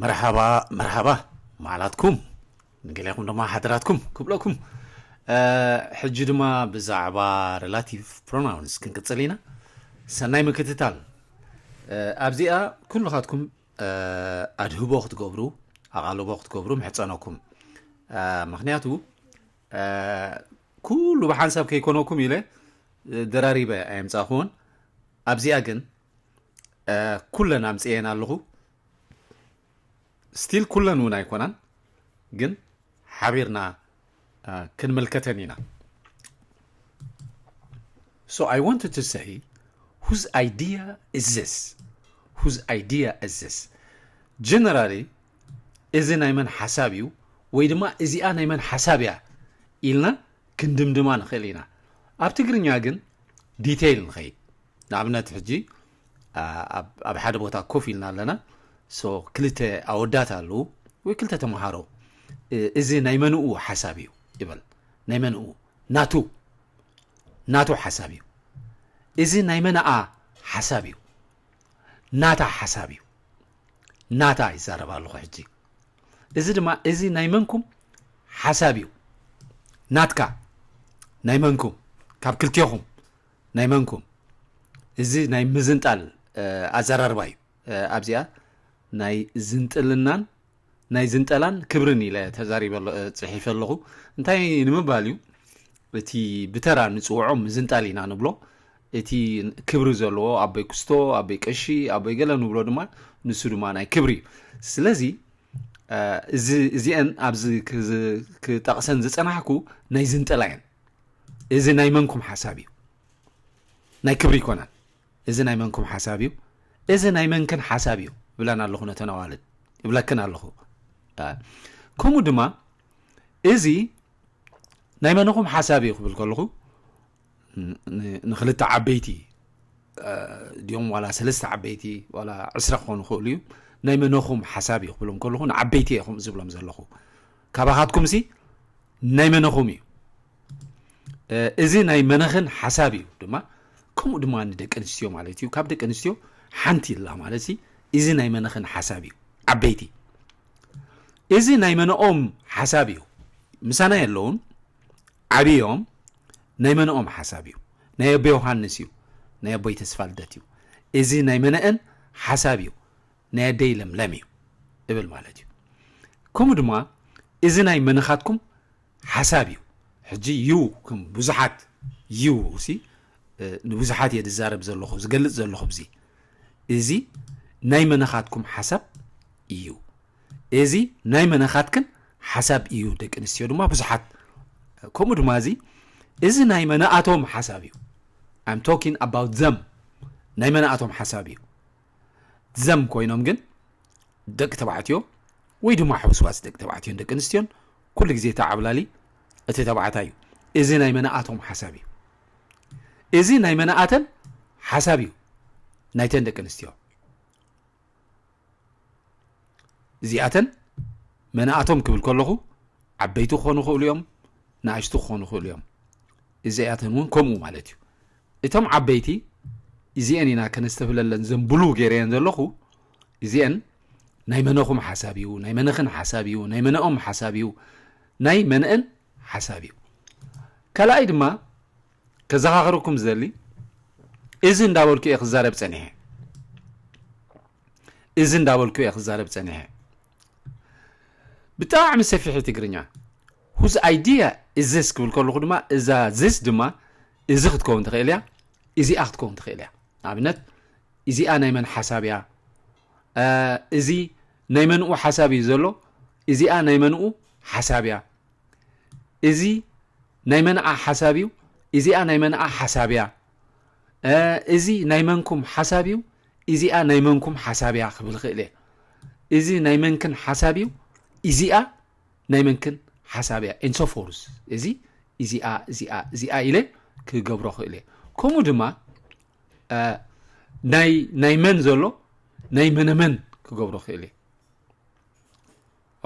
መርሓባ መርሓባ፣ መዓላትኩም፣ ንገሊኹም ድማ ሓደራትኩም ክብለኩም። ሕጂ ድማ ብዛዕባ ሬላቲቭ ፕሮናውንስ ክንቅፅል ኢና። ሰናይ ምክትታል። ኣብዚኣ ኩልኻትኩም ኣድህቦ ክትገብሩ፣ ኣቓልቦ ክትገብሩ ምሕፀነኩም። ምክንያቱ ኩሉ ብሓንሳብ ከይኮነኩም ኢለ ደራሪበ ኣየምፃእኩዎን። ኣብዚኣ ግን ኩለን ኣምፅኤን ኣለኹ። ስቲል ኩለን እውን ኣይኮናን፣ ግን ሓቢርና ክንምልከተን ኢና። So I wanted to say, whose idea is this? Whose idea is this? Generally እዚ ናይ መን ሓሳብ እዩ ወይ ድማ እዚኣ ናይ መን ሓሳብ እያ ኢልና ክንድምድማ ንኽእል ኢና። ኣብ ትግርኛ ግን ዲቴይል ንኸይድ። ንኣብነት ሕጂ ኣብ ሓደ ቦታ ኮፍ ኢልና ኣለና። ክልተ ኣወዳት ኣለዉ ወይ ክልተ ተምሃሮ፣ እዚ ናይ መንኡ ሓሳብ እዩ ይበል። ናይ መንኡ፣ ናቱ፣ ናቱ ሓሳብ እዩ። እዚ ናይ መነኣ ሓሳብ እዩ። ናታ ሓሳብ እዩ። ናታ ይዛረብ ኣለኹ ሕጂ። እዚ ድማ እዚ ናይ መንኩም ሓሳብ እዩ። ናትካ፣ ናይ መንኩም፣ ካብ ክልቴኹም፣ ናይ መንኩም። እዚ ናይ ምዝንጣል ኣዘራርባ እዩ። ኣብዚኣ ናይ ዝንጥልናን ናይ ዝንጠላን ክብርን ኢለ ተዛሪበ፣ ፅሒፈ ኣለኹ። እንታይ ንምባል እዩ? እቲ ብተራ ንፅውዖ ምዝንጣል ኢና ንብሎ። እቲ ክብሪ ዘለዎ ኣቦይ ክስቶ፣ ኣቦይ ቀሺ፣ ኣቦይ ገለ ንብሎ ድማ፣ ንሱ ድማ ናይ ክብሪ እዩ። ስለዚ እዚአን ኣብዚ ክጠቕሰን ዝፀናሕኩ ናይ ዝንጠላ እየን። እዚ ናይ መንኩም ሓሳብ እዩ፣ ናይ ክብሪ ይኮናል። እዚ ናይ መንኩም ሓሳብ እዩ፣ እዚ ናይ መንክን ሓሳብ እዩ ብለን ኣለኹ ነተን ኣዋልድ፣ ይብለክን ኣለኹ። ከምኡ ድማ እዚ ናይ መነኹም ሓሳብ እዩ ክብል ከለኹ ንክልተ ዓበይቲ ድዮም ዋላ ሰለስተ ዓበይቲ ዋላ ዕስራ ክኾኑ ክእሉ እዩ። ናይ መነኹም ሓሳብ እዩ ክብሎም ከለኹ ንዓበይቲ እየ ከምኡ ዝብሎም ዘለኹ። ካባኻትኩም ሲ ናይ መነኹም እዩ። እዚ ናይ መነኽን ሓሳብ እዩ ድማ፣ ከምኡ ድማ ንደቂ ኣንስትዮ ማለት እዩ። ካብ ደቂ ኣንስትዮ ሓንቲ ኢላ ማለት ሲ እዚ ናይ መነኽን ሓሳብ እዩ። ዓበይቲ እዚ ናይ መነኦም ሓሳብ እዩ። ምሳና የለውን፣ ዓብዮም። ናይ መነኦም ሓሳብ እዩ? ናይ ኣቦ ዮሃንስ እዩ፣ ናይ ኣቦይ ተስፋ ልደት እዩ። እዚ ናይ መነአን ሓሳብ እዩ? ናይ ኣደይ ለምለም እዩ እብል ማለት እዩ። ከምኡ ድማ እዚ ናይ መነኻትኩም ሓሳብ እዩ። ሕጂ ዩ ከም ብዙሓት ዩ ሲ ንብዙሓት እየ ዝዛረብ ዘለኹ፣ ዝገልፅ ዘለኹ ብዚ። እዚ ናይ መነኻትኩም ሓሳብ እዩ። እዚ ናይ መነኻትክን ሓሳብ እዩ። ደቂ ኣንስትዮ ድማ ብዙሓት ከምኡ ድማ እዚ እዚ ናይ መነኣቶም ሓሳብ እዩ። I'm talking about them። ናይ መነኣቶም ሓሳብ እዩ። ዘም ኮይኖም ግን ደቂ ተባዕትዮ ወይ ድማ ሕውስዋስ ደቂ ተባዕትዮን ደቂ ኣንስትዮን ኩሉ ግዜ ተዓብላሊ እቲ ተባዕታይ እዩ። እዚ ናይ መነኣቶም ሓሳብ እዩ። እዚ ናይ መነኣተን ሓሳብ እዩ ናይተን ደቂ ኣንስትዮ። እዚኣተን መነኣቶም ክብል ከለኹ ዓበይቲ ክኾኑ ክእሉ እዮም፣ ንኣሽቱ ክኾኑ ክእሉ እዮም። እዚኣተን እውን ከምኡ ማለት እዩ። እቶም ዓበይቲ እዚአን ኢና ከነስተብለለን ዘንብሉ ገይረየን ዘለኹ። እዚአን ናይ መነኹም ሓሳብ እዩ፣ ናይ መነኽን ሓሳብ እዩ፣ ናይ መነኦም ሓሳብ እዩ፣ ናይ መነአን ሓሳብ እዩ። ካልኣይ ድማ ከዘኻኽረኩም ዝደሊ እዚ እንዳበልኩ እየ ክዛረብ ፀኒሐ። እዚ እንዳበልኩ እየ ክዛረብ ፀኒሐ። ብጣዕሚ ሰፊሕ ትግርኛ። Whose idea is this ክብል ከለኹ ድማ እዛ this ድማ እዚ ክትከውን ትኽእል እያ፣ እዚኣ ክትከውን ትኽእል እያ። ንኣብነት እዚኣ ናይ መን ሓሳብ እያ? እዚ ናይ መንኡ ሓሳብ እዩ ዘሎ፣ እዚኣ ናይ መንኡ ሓሳብ እያ። እዚ ናይ መንኣ ሓሳብ እዩ፣ እዚኣ ናይ መንኣ ሓሳብ እያ። እዚ ናይ መንኩም ሓሳብ እዩ፣ እዚኣ ናይ መንኩም ሓሳብ እያ ክብል ይኽእል እየ። እዚ ናይ መንክን ሓሳብ እዩ፣ እዚኣ ናይ መንክን ሓሳብ እያ። And so forth። እዚ እዚኣ እዚኣ እዚኣ ኢለ ክገብሮ ክእል እየ። ከምኡ ድማ ናይ ናይ መን ዘሎ ናይ መነመን ክገብሮ ክእል እየ።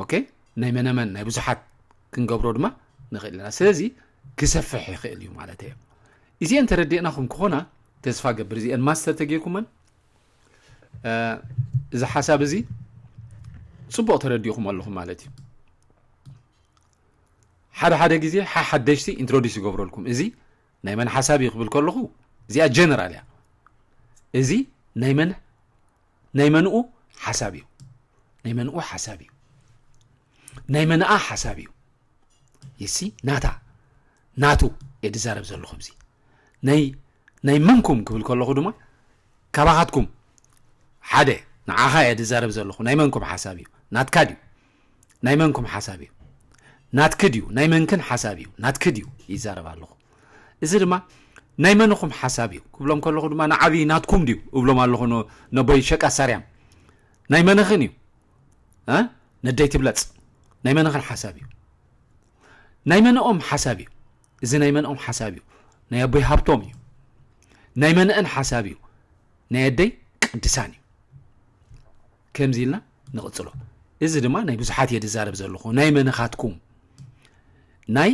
ኦኬ፣ ናይ መነመን ናይ ብዙሓት ክንገብሮ ድማ ንኽእል ኢና። ስለዚ ክሰፍሕ ይኽእል እዩ ማለት እየ። እዚአን ተረዲእናኹም ክኾና ተስፋ ገብር። እዚአን ማስተር ተጌርኩመን እዚ ሓሳብ እዚ ጽቡቕ ተረዲእኹም ኣለኹም ማለት እዩ። ሓደ ሓደ ግዜ ሓሓደሽቲ ኢንትሮዲስ ይገብረልኩም። እዚ ናይ መን ሓሳብ እዩ ክብል ከለኹ፣ እዚኣ ጀነራል እያ። እዚ ናይ መን ናይ መንኡ ሓሳብ እዩ። ናይ መንኡ ሓሳብ እዩ። ናይ መንኣ ሓሳብ እዩ። ይሲ ናታ ናቱ እየ ዝዛረብ ዘለኹ። እዚ ናይ ናይ መንኩም ክብል ከለኹ ድማ ካባኻትኩም ሓደ ንዓኻ እየ ዝዛረብ ዘለኹ። ናይ መንኩም ሓሳብ እዩ። ናትካ ድዩ? ናይ መንኩም ሓሳብ እዩ። ናትኪ ድዩ? ናይ መንክን ሓሳብ እዩ። ናትኪ ድዩ? ይዛረብ ኣለኹ። እዚ ድማ ናይ መንኹም ሓሳብ እዩ ክብሎም ከለኹ ድማ ንዓብዪ ናትኩም ድዩ እብሎም ኣለኹ። ነ- ነቦይ ሸቃ ሳርያም ናይ መንኽን እዩ። እ? ነደይ ትብለጽ ናይ መንኽን ሓሳብ እዩ። ናይ መንኦም ሓሳብ እዩ። እዚ ናይ መንኦም ሓሳብ እዩ። ናይ ኣቦይ ሃብቶም እዩ። ናይ መንእን ሓሳብ እዩ። ናይ ኣደይ ቅድሳን እዩ። ከምዚ ኢልና ንቕጽሎ። እዚ ድማ ናይ ብዙሓት እየ ዝዛረብ ዘለኹ። ናይ መንኻትኩም፣ ናይ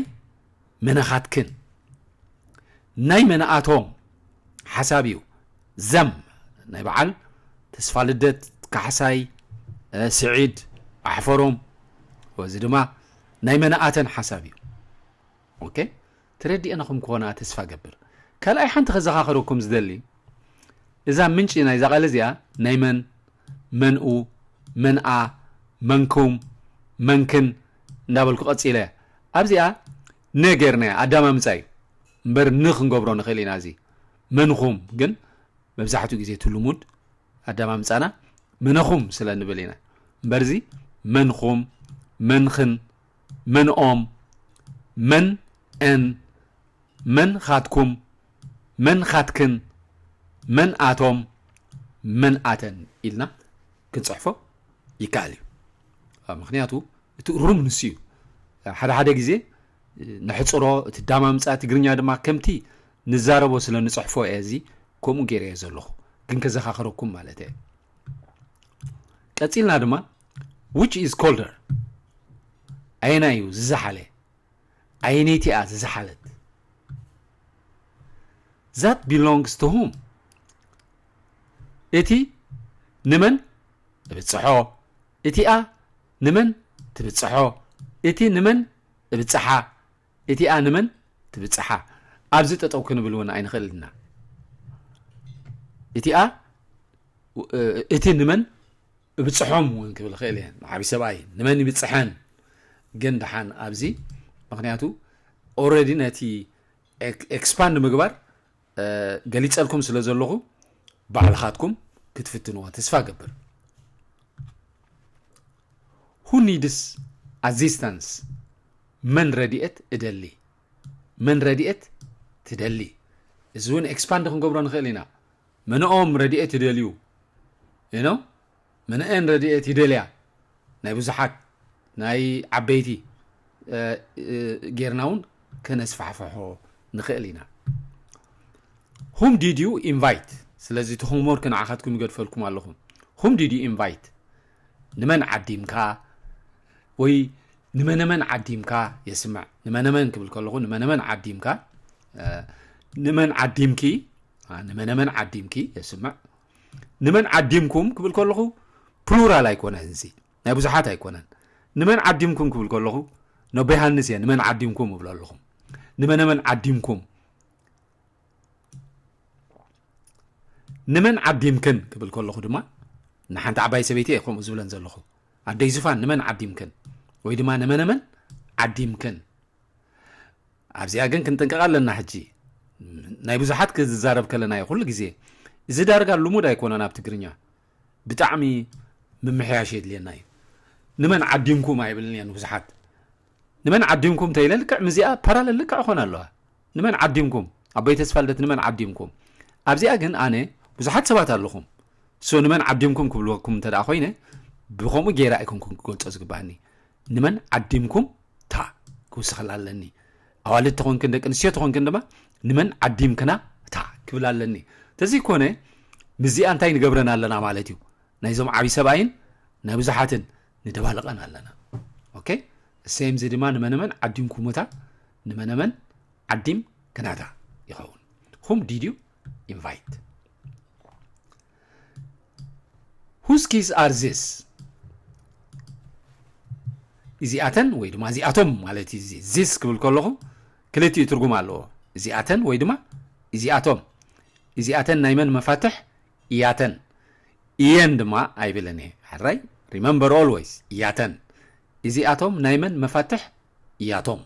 መነኻትክን፣ ናይ መነኣቶም ሓሳብ እዩ። ዘም ናይ በዓል ተስፋ ልደት ካሕሳይ፣ እ፣ ስዒድ ኣሕፈሮም፣ እዚ ድማ ናይ መነኣተን ሓሳብ እዩ። ኦኬ፣ ተረዲእናኹም ክኾና ተስፋ ገብር። ካልኣይ ሓንቲ ከዘኻኸረኩም ዝደሊ፣ እዛ ምንጪ ናይዛ ቃል እዚኣ ናይ መን፣ መንኡ፣ መንኣ፣ መንኩም፣ መንክን እንዳበልኩ ቀጺለ። ኣብዚኣ ነ ጌርናያ ኣዳማምጻ እዩ እምበር ን ክንገብሮ ንኽእል ኢና። እዚ መንኹም ግን መብዛሕትኡ ግዜ እቲ ልሙድ ኣዳማምጻና መነኹም ስለ ንብል ኢና። እምበርዚ መንኹም፣ መንኽን፣ መንኦም፣ መን ኤን፣ መን ኻትኩም፣ መን ኻትክን፣ መን ኣቶም፣ መን ኣተን ኢልና ክንጽሕፎ ይከኣል እዩ። ምኽንያቱ እቲ እሩም ንሱ እዩ። ሓደ ሓደ ግዜ ነሕጽሮ፣ እቲ ኣዳማምጻ ትግርኛ ድማ ከምቲ ንዛረቦ ስለ ንጽሕፎ እየ እዚ ከምኡ ገይረ እየ ዘለኹ። ግን ከዘኻኽረኩም ማለት እየ። ቀጺልና ድማ which is colder፣ ኣየናይ እዩ ዝዘሓለ? ኣየነይቲ እያ ዝዘሓለት? That belongs to whom? እቲ ንመን እብጽሖ? እቲኣ ንመን ትብጽሖ? እቲ ንመን እብጽሓ? እቲኣ ንመን ትብጽሓ? ኣብዚ ጠጠው ክንብል እውን ኣይንኽእል ኢና። እቲኣ፣ እ፣ እቲ ንመን እብጽሖም እውን ክብል እኽእል እየ። ንዓቢ ሰብኣይ ንመን ይብጽሐን? ግን ደሓን ኣብዚ፣ ምኽንያቱ ኦልሬዲ ነቲ ኤክ-፣ ኤክስፓንድ ምግባር፣ እ፣ ገሊጸልኩም ስለ ዘለኹ ባዕልኻትኩም ክትፍትንዎ ተስፋ ገብር። Who needs assistance? መን ረድኤት እደሊ? መን ረድኤት ትደሊ? እዚ እውን ኤክስፓንድ ክንገብሮ ንኽእል ኢና። መንኦም ረድኤት ይደልዩ? You know? መንኤን ረድኤት ይደልያ? ናይ ብዙሓት፣ ናይ ዓበይቲ፣ እ፣ እ፣ ጌርና እውን ከነስፋሕፍሖ ንኽእል ኢና። Whom did you invite? ስለዚ እቲ ሆምወርክ ንዓኻትኩም ይገድፈልኩም ኣለኹ። Whom did you invite? ንመን ዓዲምካ ወይ ንመነመን ዓዲምካ የስምዕ። ንመነመን ክብል ከለኹ ንመነመን ዓዲምካ፣ እ፣ ንመን ዓዲምኪ፣ አ፣ ንመነመን ዓዲምኪ የስምዕ። ንመን ዓዲምኩም ክብል ከለኹ ፕሉራል ኣይኮነን፣ እዚ ናይ ብዙሓት ኣይኮነን። ንመን ዓዲምኩም ክብል ከለኹ ነቦ ዮሃንስ እየ ንመን ዓዲምኩም እብሎ ኣለኹ። ንመነመን ዓዲምኩም? ንመን ዓዲምክን ክብል ከለኹ ድማ ንሓንቲ ዓባይ ሰበይቲ እየ ከምኡ ዝብለን ዘለኹ። ኣደይ ዙፋን ንመን ዓዲምክን ወይ ድማ ንመነመን ዓዲምክን? ኣብዚኣ ግን ክንጥንቀቕ ኣለና። ሕጂ ናይ ብዙሓት ክዛረብ ከለና እዩ ኩሉ ግዜ። እዚ ዳርጋ ልሙድ ኣይኮነን ኣብ ትግርኛ። ብጣዕሚ ምምሕያሽ የድልየና እዩ። ንመን ዓዲምኩም ኣይብልን እየ ንብዙሓት። ንመን ዓዲምኩም ተይለ ልክዕ ምስዚኣ ፓራለል ልክዕ ኾነ ኣለዋ። ንመን ዓዲምኩም? ኣቦይ ተስፋ ልደት ንመን ዓዲምኩም? ኣብዚኣ ግን ኣነ ብዙሓት ሰባት ኣለኹም። ሶ ንመን ዓዲምኩም ክብልወኩም እንተ ደኣ ኮይነ ብኸምኡ ገይረ ኣይኮንኩን ክገልጾ ዝግባኣኒ። ንመን ዓዲምኩም ታ ክውስኸላ ኣለኒ። ኣዋልድ ተኾንክን ደቂ ኣንስትዮ ተኾንክን ድማ ንመን ዓዲምክና ታ ክብል ኣለኒ። ተዘይኮነ ምስዚኣ እንታይ ንገብረን ኣለና ማለት እዩ? ናይዞም ዓብዪ ሰብኣይን ናይ ብዙሓትን ንደባልቐን ኣለና። ኦኬ? ሴም እዚ ድማ ንመነመን ዓዲምኩምታ ንመነመን ዓዲም ክናታ ይኸውን። Whom did you invite? Whose keys are this? እዚኣተን ወይ ድማ እዚኣቶም ማለት እዩ። እዚ this ክብል ከለኹ ክልቲኡ ትርጉም ኣለዎ። እዚኣተን ወይ ድማ እዚኣቶም። እዚኣተን ናይ መን መፋትሕ? እያተን። እየን ድማ ኣይብልን እየ። ሕራይ? Remember always እያተን። እዚኣቶም ናይ መን መፋትሕ? እያቶም።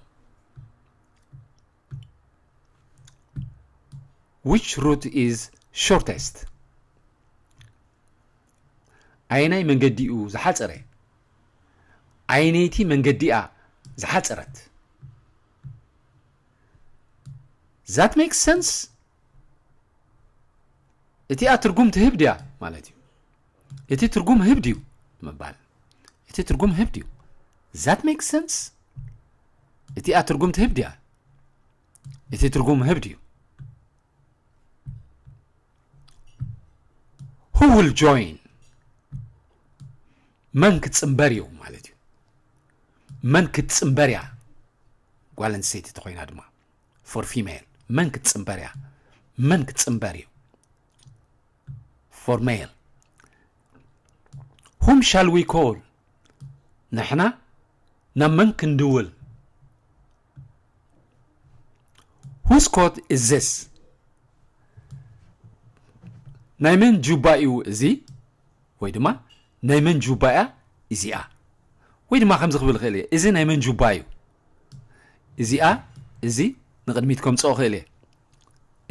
Which route is shortest? ኣየናይ መንገዲ እዩ ዝሓጸረ? ኣየነይቲ መንገዲ እያ ዝሓጸረት? That makes sense? እቲኣ ትርጉም ትህብ ድያ ማለት እዩ። እቲ ትርጉም ህብ ድዩ ምባል? እቲ ትርጉም ህብ ድዩ? That makes sense? እቲኣ ትርጉም ትህብ ድያ? እቲ ትርጉም ህብ ድዩ? Who will join? መን ክትጽንበር እዩ ማለት እዩ። መን ክትጽንበር እያ? ጓል ኣንስተይቲ ተኾይና ድማ for female መን ክትጽንበር እያ? መን ክትጽንበር እዩ? For male. Whom shall we call? ንሕና ናብ መን ክንድውል? Whose coat is this? ናይ መን ጁባ እዩ እዚ? ወይ ድማ ናይ መን ጁባ እያ እዚኣ? ወይ ድማ ከምዚ ክብል ክእል እየ፣ እዚ ናይ መን ጁባ እዩ? እዚኣ፣ እዚ ንቕድሚት ከምፅኦ ክእል እየ።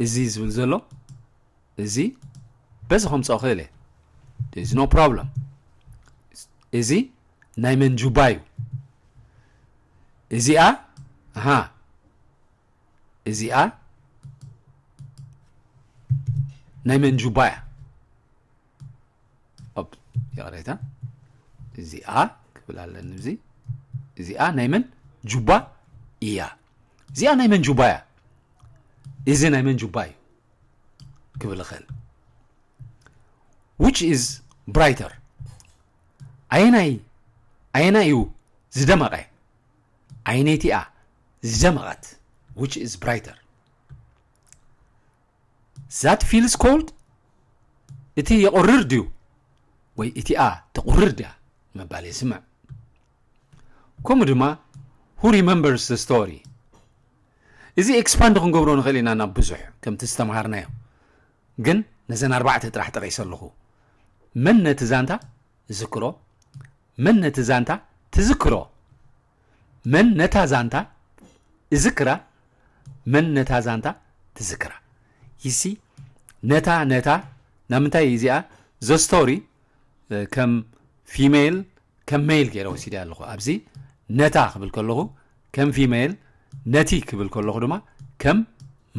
እዚ ዝብል ዘሎ፣ እዚ በዚ ከምፅኦ ክእል እየ። There is no problem። እዚ ናይ መን ጁባ እዩ? እዚኣ፣ ኣሃ፣ እዚኣ ናይ መን ጁባ እያ? ኦፕ፣ ይቕሬታ። እዚኣ ክብል ኣለኒ፣ እዚ፣ እዚኣ ናይ መን ጁባ እያ? እዚኣ ናይ መን ጁባ እያ? እዚ ናይ መን ጁባ እዩ ክብል እኽእል። Which is brighter? ኣየናይ፣ ኣየናይ እዩ ዝደመቐ? ኣየነይቲ እያ ዝደመቐት? Which is brighter? That feels cold? እቲ የቑርር ድዩ? ወይ እቲኣ ተቑርር ድያ? ምባል የስምዕ። ከምኡ ድማ who remembers the story? እዚ ኤክስፓንድ ክንገብሮ ንኽእል ኢና ናብ ብዙሕ ከምቲ ዝተምሃርናዮ። ግን ነዘን ኣርባዕተ ጥራሕ ጠቒሰ ኣለኹ። መን ነቲ ዛንታ ዝክሮ? መን ነቲ ዛንታ ትዝክሮ? መን ነታ ዛንታ እዝክራ? መን ነታ ዛንታ ትዝክራ? ይሲ ነታ ነታ ናምንታይ እዚኣ ዘ ስቶሪ ከም ፊሜል ከም ሜል ገይረ ወሲደ ኣለኹ። ኣብዚ ነታ ክብል ከለኹ ከም ፊሜል፣ ነቲ ክብል ከለኹ ድማ ከም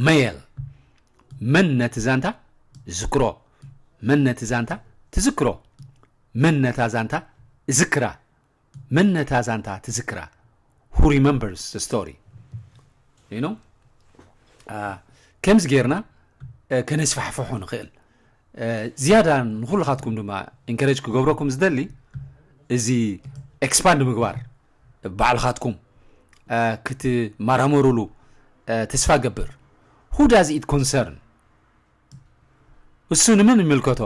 ሜል። መን ነቲ ዛንታ ዝክሮ? መን ነቲ ዛንታ ትዝክሮ? መን ነታ ዛንታ እዝክራ? መን ነታ ዛንታ ትዝክራ? Who remembers the story? You know? ከምዚ ጌርና ከነስፋሕፍሖ ንኽእል። ዝያዳ ንኹልኻትኩም ድማ ኢንከሬጅ ክገብረኩም ዝደሊ፣ እዚ ኤክስፓንድ ምግባር ባዕልኻትኩም ክትመራመሩሉ ተስፋ ገብር። Who does it concern? እሱ ንመን ይምልከቶ?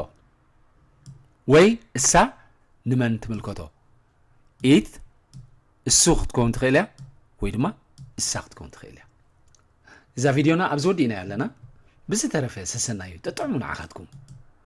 ወይ እሳ ንመን ትምልከቶ? ኢት እሱ ክትከውን ትኽእል እያ፣ ወይ ድማ እሳ ክትከውን ትኽእል እያ። እዛ ቪድዮና ኣብዚ ወዲእና ኣለና። ብዝተረፈ ሰሰናዩ ጥጥዕሙ ንዓኻትኩም።